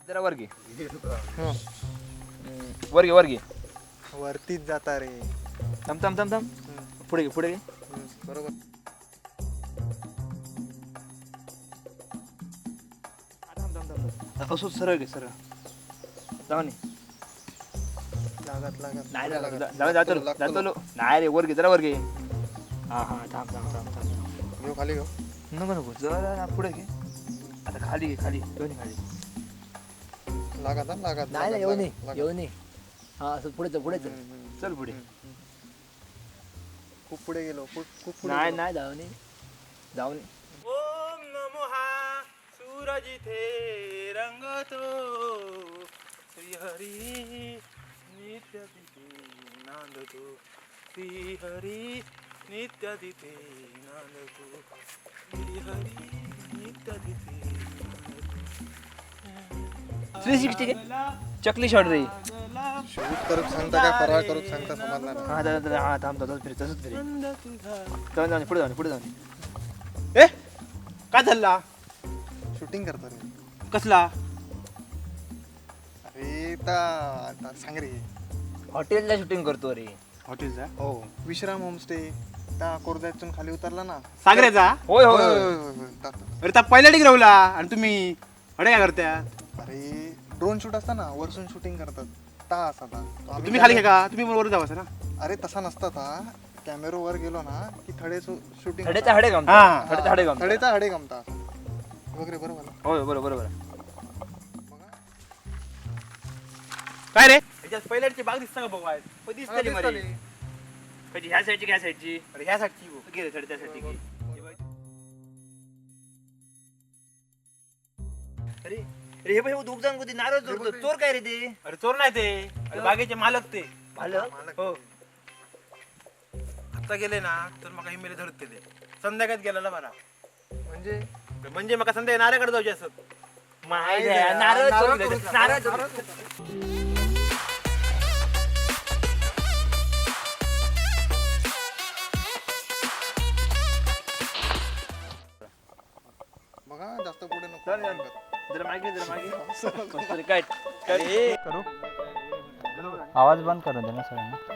जरा वर घे. वर घे, वर घे. वरतीच जाता रे. थांब थांब थांब थांब. पुढे घे, पुढे घे. बरोबर. थांब थांब थांब. असं सरळ घे, सरळ. जाऊ नाही. लागत लागत. नाही जाऊ, जातो जातो. नाही रे, वर घे, जरा वर घे. हा हा, थांब थांब थांब थांब. घेऊ, खाली घेऊ. नको नको, जरा पुढे घे. आता खाली घे, खाली, दोन्ही खाली. लागत हा, लागत. नाही नाही, लागत, येऊ नये. लागत. येऊ नये. हा, असं पुढे चल, पुढे चल. चल पुढे. खूप पुढे गेलो, खूप खूप पुढे नाही गेलो. नाही, जाऊ नये, जाऊ नये. ओम नमो हा सूरज इथे रंगतो, श्रीहरी नित्य तिथे नांदतो, श्रीहरी नित्य तिथे नांदतो, श्रीहरी नित्य तिथे नांदतो. 360 घे. चकली शॉट रे. शूट करूक सांगता काय फराळ करूक सांगता, समजला नाही. हा दादा, हा थांब, तसंच फिरे, तसंच फिरे. जाऊन जाऊन पुढे, जाऊन पुढे, जाऊन. ए, काय झाला? शूटिंग करतो रे. कसला? अरे ता आता सांग रे. हॉटेलला शूटिंग करतो रे. हॉटेलचा? हो, विश्राम होमस्टे, त्या कोरद्यातून खाली उतरला ना. सागऱ्याचा? होय होय होय, होय. होय, होय, होय, ता- ता. अरे त्या पहिल्या डिग्री रवला आणि तुम्ही अडे काय करत्या? अरे ड्रोन शूट असता ना, वरसून शूटिंग करतात ता असा ता. तो आम्ही तुम्ही खाली घ्या का? तुम्ही वर जावा ना. अरे तसा नसता ता, कॅमेरो वर गेलो ना की थडे शूटिंग. थडेचा हडे गमता. हा. थडेचा हडे गमता. थडेचा हडे गमता वगैरे, बरोबर ना? होय, बरोबर बरोबर. बघा. काय रे, ह्याच्यात पहिल्याची बाग दिसता का बघू? दिसतली मरे. कधी ह्या साईडची, ह्या साईडची. अरे ह्या साईडची हो. गेले थडे त्या साईडची. अरे अरे, हे बघ, हे दोघ जण होते, नारळ चोरतो. चोर काय रे ते? अरे चोर नाही ते, अरे बागेचे मालक ते. मालक? हो. आता गेले ना तर मग ही मेले धरत ते, संध्याकाळी गेलेला बरा. म्हणजे? म्हणजे मग संध्याकाळी नाऱ्याकडे जायचे असत. माहिती आहे, नारळ चोरून, नारळ चोरून. बघा, जास्त पुढे नको. चल, चल. जरा मागे, जरा मागे. मस्त रे, काय काय करू. आवाज बंद करून दे ना सगळ्यांना.